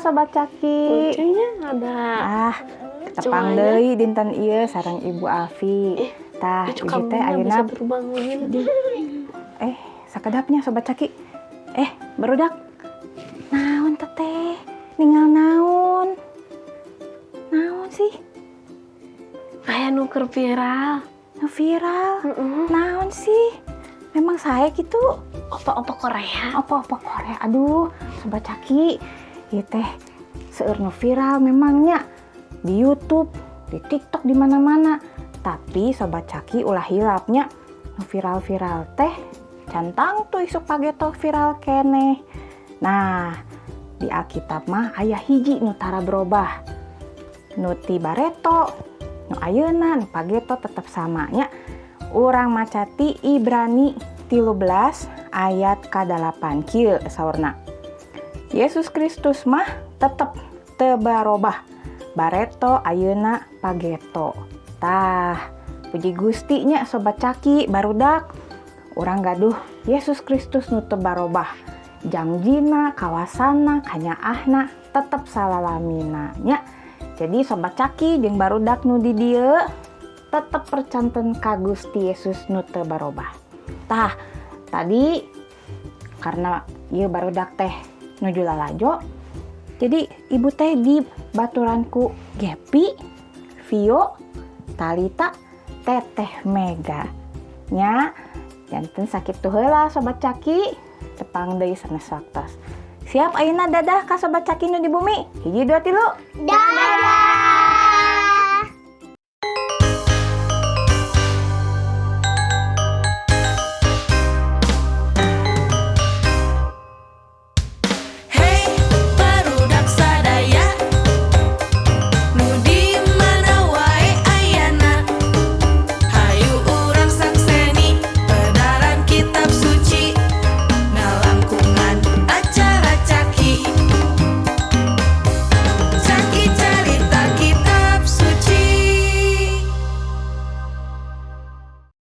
Sobat Caki. Lucunya ada. Ah, tepang Cuanya. Deui dinten ieu sareng Ibu Afi. Tah, Lucu ibu teh kamunya ayeuna bisa terbang begini. Eh, sakedap nya, Sobat Caki. Eh, barudak. Naon teteh? Ningal naon? Naon sih? Aya nu keur viral. Nu viral. Heeh. Naon sih? Memang saya gitu. Opa-opa Korea. Apa-apa Korea. Aduh, Sobat Caki. Ieu teh seueur nu viral memangnya di YouTube, di TikTok, di mana-mana. Tapi Sobat Caki, ulah hilap nya, nu viral-viral teh can tangtu isuk pageto viral keneh. Nah, di Alkitab mah aya hiji nu tara berubah. Nu ti bareto, nu ayeuna, nu pageto tetep sama nya. Urang maca ti Ibrani 13 ayat ka-8, kieu saurna. Yesus Kristus mah tetep teu barobah. Bareto, ayeuna, pageto. Tah, puji Gusti nya, Sobat Caki, barudak. Urang gaduh Yesus Kristus nu teu barobah. Jangjina, kawasana, kanyaahna tetep salalamina nya. Jadi Sobat Caki jeung barudak nu di dieu tetep percanten ka Gusti Yesus nu teu barobah. Tah, tadi karena ieu barudak teh nuju lalajo, jadi ibu teh di baturan ku Gepi, Vio, Talita, Teteh Mega. Nya, janten sakitu heula, Sobat Caki, tepang deui sanes waktos. Siap, ayeuna dadah ka Sobat Caki nu di bumi. Hiji, dua, tilu. Dadah.